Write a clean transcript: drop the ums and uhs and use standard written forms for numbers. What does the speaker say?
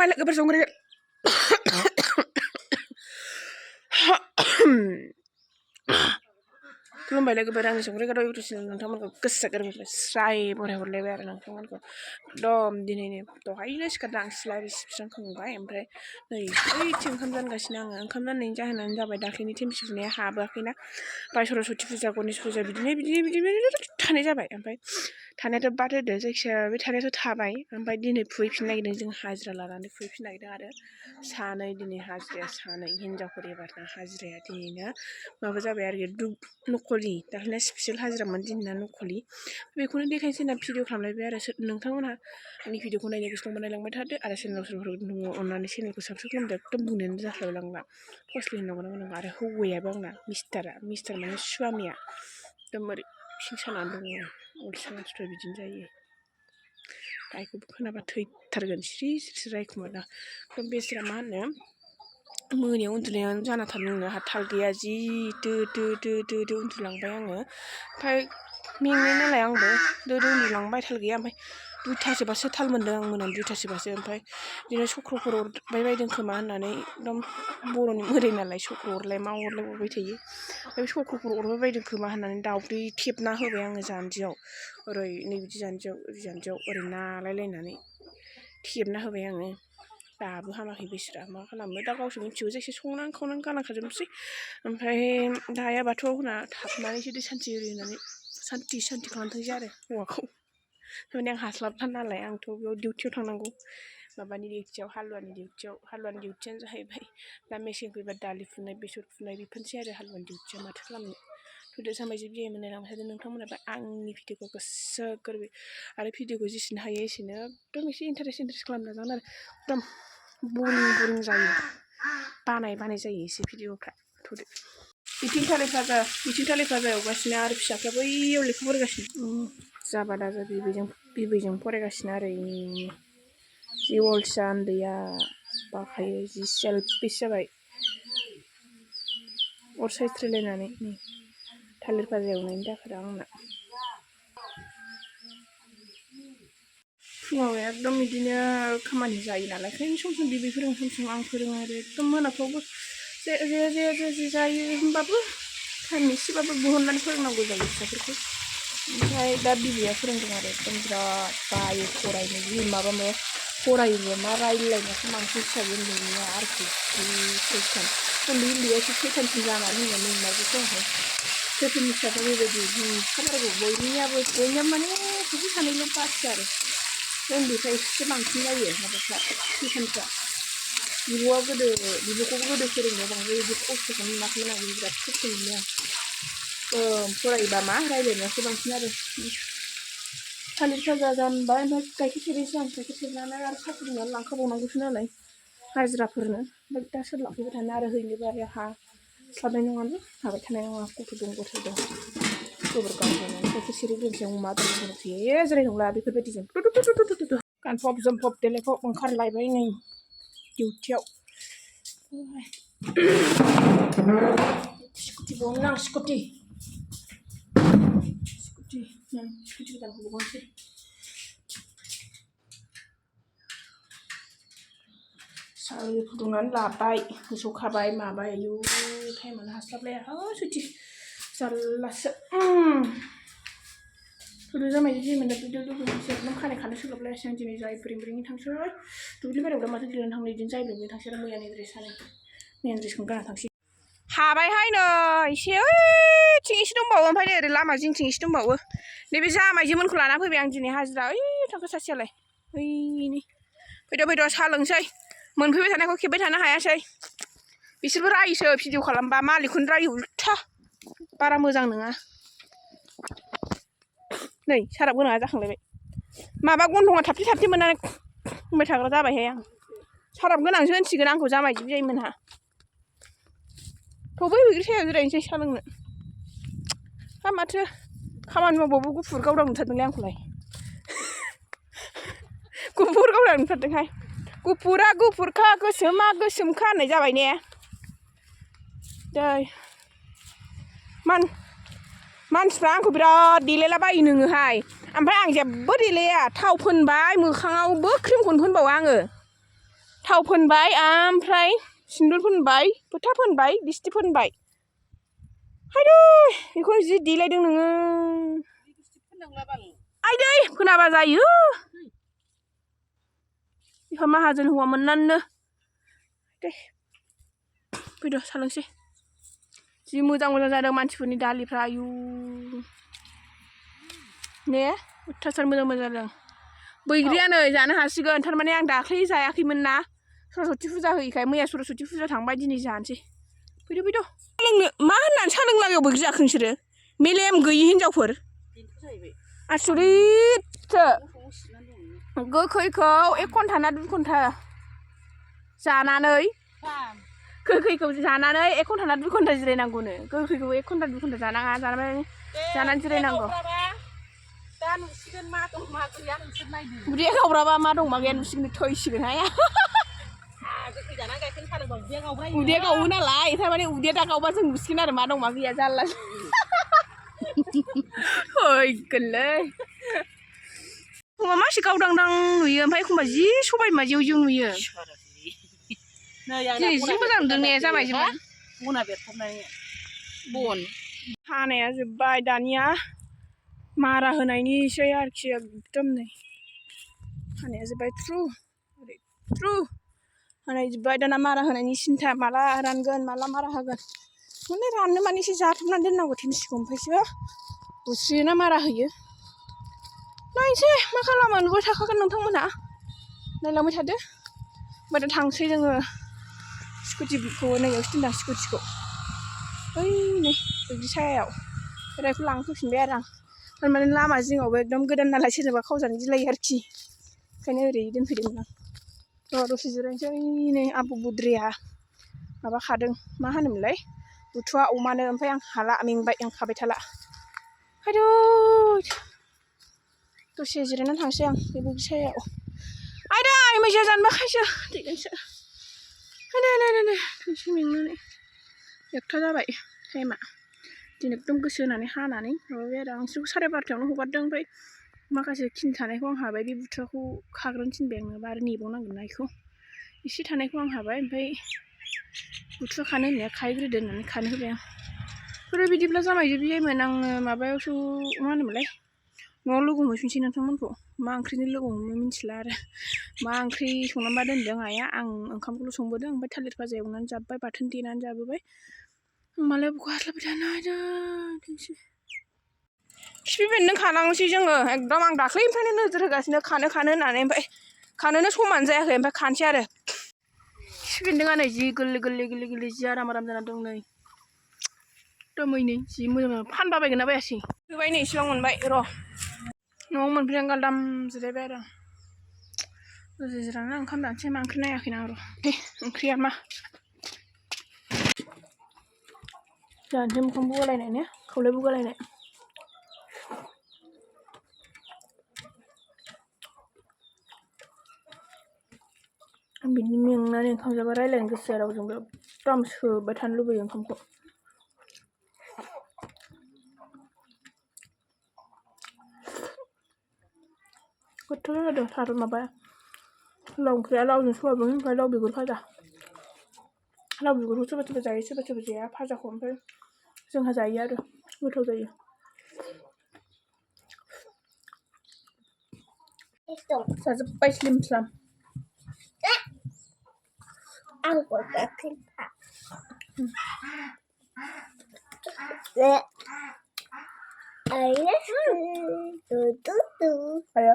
खुलुमबाय लोगोफोर संग्राय खुलुमबाय लोगोफोर आंनि संग्राय गादाव इउटुब चेनेल नोंथांमोनखौ गोसो गोरबोनिफ्राय स्राय बराय हरलायबाय आरो नोंथांमोनखौ एकदम दिनैनि दहायनो सिखारदों आं सिला सिबस्रांखांबाय ओमफ्राय नै ओइथिं ओंखाम जानगासिनो आङो ओंखाम जाननायनि जाहोनानो जाबाय दाख्लैनि थेमसि फुनाया हाबोआखैना ओमफ्राय सरस्वती फुजा गणेश फुजा बिदिनो थानाय जाबाय ओमफ्राय थानायाथ' बाद होदो जायखिजाया बे थानायाथ' थाबाय ओमफ्राय दिनै फुहैफिननो नागिरदों जों हाजिरा लानानै फुहैफिननो नागिरदों आरो सानै दिनै हाजिराया सानै हिनजावफोर एबारना हाजिराया दिनैनो माबा जाबाय आरो नखलि दाख्लैना स्पेसियेल हाजिरामोन दिनैना नखलि बेखौनो देखायनोसै होनना भिडिअ खालामलायबाय आरो नोंथांमोनहा आंनि भिडिअखौ नायनो गोसो दंबा नायलांबाय थादो आरो चेनेलाव सोरबाफोर दङ अननानै चेनेलखौ साबस्क्राइब खालामदो एकदम बुंनायानो जास्लाबलांला फस्लि होननांगौ आरो हौवायाबो आंना मिस्टार माने स्वामिया एकदम ओरै सिं सानानै दङ अलसिया मानसिफ्रा बिदिनो जायो रायखौबो खोनाबा थैथारगोन सिरि रायखुमाना एकदम बेस्रा मा होनो मोनायाव उन्दुनायानो जाना थादोंनो आंहा थाल गैया जि दो उन्दुलांबाय आङो ओमफ्राय मेंनाय नालाय आंबो दो उन्दुलांबाय थाल गैया ओमफ्राय 2थासोबासो थाल मोन्दों आं मोनानि 2थासोबासो ओमफ्राय बिदिनो सक्र'फोर अरबाय बायदों खोमा होननानै एकदम बर'नि मोदाय नालाय सक्र' अरलाय मा अरलाय अरबाय थायो ओमफ्राय सक्र'फोर अरबाय बायदों खोमा होननानै दाउदै थेबना होबाय आङो जान्जियाव ओरै नै बिदि जान्जियाव ओरै नालायलायनानै थेबना होबाय आङो दाबो हामाखै बेस्रा मा खालामो दा गावसो मिथिगौ जायखि संनानै खावनानै गालांखाजोबनोसै ओमफ्राय दायाबाथ' होना थाबनानैसो दै सान्थि ओरै होननानै सान्थि खालामथोंसै आरो हौवाखौ माने आं हास्लाबथार नालाय आंथ' बेयाव डिउटियाव थांनांगौ माबानि डिउटियाव हालुवानि डिउटियानो जाहैबाय दा मेसें फैबा दालि फुनाय बेसर फुनाय बेफोरनोसै आरो हालुवानि डिउटिया माथो खालामनो थुदो सानबायजों बिहाय मोनलायलांबाय थादों नोंथांमोनाबो आंनि भिडिअखौ गोसो गोरबै आरो भिडिअखौ जेसेनो हायो एसेनो एकदम एसे इन्टारेस्ट खालामनो नाजागोन आरो एकदम बरिं जायो बानाय जायो एसे भिडिअफ्रा थुदो बिथिं थालिर भाजा एवगासिनो आरो फिसाफ्रा बैयाव लेखा फरायगासिनो जाबा दाजा बिबैजों फरायगासिनो आरो जि अलसिया उन्दैया बाखायो जि सेल्फिस जाबाय अर सायथ्रायलायनानै थालिर भाजा एवनायनि दाखोरा आंना फुङाव एकदम बिदिनो खामानि जायो नालाय ओंखायनो सम सम बिबै फोरोङो सम सम आं फोरोङो आरो एकदम मोनाफ्रावबो जे जायो होनबाबो टाइम एसेबाबो बहननानै फोरोंनांगौ जायो फिसाफोरखौ ओमफ्राय दा बिबैया फोरोंदों आरो एकदम बिराद बायो फरायनो जि माबा फरायोबो मा रायलायनायखौ मानसि हिसाबै उन्दैनिया आरोखि सैथान उन्दैया एसे सैथानसिन जानानै होननानै नोंनाबो फोरोंबाय सोरफोरनि फिसाफ्रा बेबायदि खामानिखौ बयनियाबो माने सासे सानैल' बाखि आरो उन्दैफ्रा एसे बांसिन जायो माबाफ्रा सैथानफ्रा बिब'खौबो गोदो फोरोंनायाव बांद्राय बिदि खस्थ'खौ नुनाखैमोन आं बिराद खस्थ' मोनो आं फरायोबा मा रायलायनायावसो बांसिन आरो थालिर भाजा जानबाय ओमफ्राय गाइखेर सेरनोसै आं गाइखेर सेरनानै आरो साहा फुदुंनानै लांखाबावनांगौसो नालाय हाजिराफोरनो ओमफ्राय दा सोर लांफैबाय थानो आरो हैनोबो आरो हास्लाबनाय नङाना हाबाय थानाय नङा गथ' दं गोबोर गावनानै गाइखेर सेरग्रोनोसै अमा दंसै जेरै नंला बेफोरबायदिजों गानफब जोमफब देलायफब ओंखारलायबाय नै डिउटियाव स्कुटि बावनो आं स्कुटि गोदानखौ बहनसै साहा फुदुंनानै लाबाय मोसौ खाबाय माबाय आयु टाइमानो हास्लाबलाया सैथि जारलासो थुदो जामाय जेमोन दा भिडिअ एकदम खानाय सोलाबलायासै आं दिनै जाय ब्रिं थांसै दुब्लि बारियाव दा माथो दैलां थांनो बिदिनो जाय ब्रिं थांसै आरो मैयानि ड्रेसखौनो गानना थांसै हाबायहाय नै एसे ओइथिं एसे दंबावो ओमफ्राय नै ओरै लामा जिंथिं एसे दंबावो नैबे जामायजोमोनखौ लाना फैबाय आं दिनै हाजिरा थाखो सासेयालाय ओइनि फैद' साहा लोंसै मोनफैबाय थानायखौ खेबबाय थानो हायासै बिसोरबो रायोसो भिडिअ खालामबा मालिकखौनो रायो उल्था बारा मोजां नङा नै साराब गोनाङा जाखांलायबाय माबा गन्थङा थाबथे मोननानै बुंबाय थाग्रा जाबायहाय आं साराब गोनांसो होनसिगोन आंखौ जामायजो बियाइमोनहा थबै बैग्रि सायाव जिरायनोसै साहा लोंनो हा माथो खामानि मावबाबो गुफुर गावदां नुथारदोंलै आंखौलाय गुफुर गावदां नुथारदोंहाय गुफुरा गुफुरखा गोसोमा गोसोमखा होननाय जाबाय ने दै मानसिफ्रा आंखौ बिराद देलायलाबायो नोङोहाय ओमफ्राय आं जेबो देलाया थाव फोनबाय मोखाङावबो क्रिमखौनो फोनबावा आङो थाव फोनबाय ओमफ्राय सिन्दुर फोनबाय फोथा फोनबाय लिपस्टिक फोनबाय हायदै बेखौ जि देलायदों नोङो आयदै फोनाबा जायो बिहा माहाजोन हौवा मोननानैनो दे फैद' सालोंसै जि मोजां मोजां जादों मानसिफोरनि दालिफ्रा आयु ने अयथासार मोजां मोजां जादों बैग्रिया नै जानो हासिगोन थारमाने आं दाख्लै जायाखैमोन ना सरस्वती फुजा होयैखाय मैया सरस्वती फुजा थांबाय दिनै जानोसै फैदो फैद' लोंनो मा होननानै साहा लोंलागायाव बैग्रि जाखो नोंसोरो मेलेम गैयि हिनजावफोर आसुरितसो गोखैखौ 1 घन्टा ना 2 घन्टा जानानै गोखैखौ जानानै 1 घन्टा ना 2 घन्टा जिरायनांगौनो गोखैखौ 1 घन्टा 2 घन्टा जानाङा जानानै जिरायनांगौ दा नुसिगोन मा दं मा गैया नोंसोर नायदो उदैया गावब्राबा मा दं मा गैया नुसिगोन थैसिगोनहाय गोखै जानानै गाइखेर साहा लोंबा उदैया गावो नालाय थारमाने उदैया दा गावबा जों नुसिगोन आरो मा दं मा गैया जारला हैगोनलै एखमबा मासे गावदांदां नुयो ओमफ्राय एखमबा जि सबायबिमा जेव जेव नुयो दिनै जि मोजां नुदों ने जामायजों बना बेरथाबनाय बन हानाया जोब्बाय दानिया मारा होनायनिसै आरोखि एकदम नै हानाया जोब्बाय थ्रु हानाय जोब्बाय दाना मारा होनायनि सिन्था माला रानगोन माला मारा होगोन माने राननो माने एसे जाथबनानै दोननांगौ थेमसिखौ ओमफ्रायसो बुस्रियोना मारा होयो नायनोसै मा खालामो नुबाय थाखागोन नोंथांमोनहा नायलांबाय थादो ओमफ्राय दा थांसै जोङो स्कुटिखौ नायगासिनो दोनदां स्कुटिखौ ओइ नै बैग्रि सायायाव बेरायखौ लांफैफिनबाय आरो आं थारमाने लामा जिङावबो एकदम गोदान नालाय सोरनोबा खावजानो गिलायो आरोखि ओंखायनो ओरै दोनफैदोंमोन आं दसे जिरायनोसै नै आबौ बुद्रिया माबा खादों मा होनोमोनलाय बुथुवा अमानो ओमफ्राय आं हाला मेंबाय आं खाबाय थाला हायदै दसे जिरायनानै थांसै आं बे बैग्रि सायायाव आयदै मैसो जानोबा खायसो दैगोनसो नायनाय थांसै मेंनानै 1ता जाबाय टाइमा दिनै एकदम गोसो होनानै हानानै माबाबाय आरो आं बिसोरखौ 12:30आवनो हगारदों ओमफ्राय माखासे खिनि थानायखौ आं हाबाय बे बुथुवाखौ खाग्रोनो थिनबाय आङो आरो नेबावनांगोन ना बेखौ एसे थानायखौ आं हाबाय ओमफ्राय बुथुवा खानो होननाया खाहैग्रोदो होननानै खानो होबाय आं ओमफ्राय बिदिब्ला जामायजो बियाइमोन आङो माबायावसो मा होनोमोनलाय न'आव लोगो हमहैफिनसै नोंथांमोनखौ मा ओंख्रिनि लोगो हमो मिन्थिला आरो मा ओंख्रि संनानैबा दोनदों आइया आं ओंखामखौल' संबोदों ओमफ्राय थालिर भाजा एवनानै जाब्बाय बाथोन देनानै जाबोबाय मालाय बखौ हास्लाबाय थानो हादों खिफि बेन्दों खानांसै जोङो एकदम आं दाख्लैनिफ्रायनो नोजोर होगासिनो खानो होननानै ओमफ्राय खानोनो समानो जायाखै ओमफ्राय खानोसै आरो खिफि बेन्दोंआ नै जि गोरलै जि आराम जाना दं नै एकदमै जि मोजां फानबा बायगोन ना बायासै होबाय नै इसेबां मोनबाय र' न'आव मोनफैनानै गालदाम जिरायबाय आरो दसे जिरायनानै ओंखाम जानोसै मा ओंख्रि नायाखैना आं र' ओंख्रिया मा जानोसै मोखां बुगालायनाय ने खावलाय बुगालायनाय बिदि मेंनानै ओंखाम जाबा रायज्लायनो गोसो जाया रावजोंबो एकदम सोबाय थानो लुबैयो ओंखामखौ गोथाव जादों थारुन माबाया लाव ओंख्रिया लावजों सयाबिन ओमफ्राय लाव बिगुर भाजा लाव बिगुरखौ सोरबा जायो सोरबा जाया भाजाखौ ओमफ्राय जोंहा जायो आरो गोथाव जायो जाजोब्बाय स्लिम स्लाम आया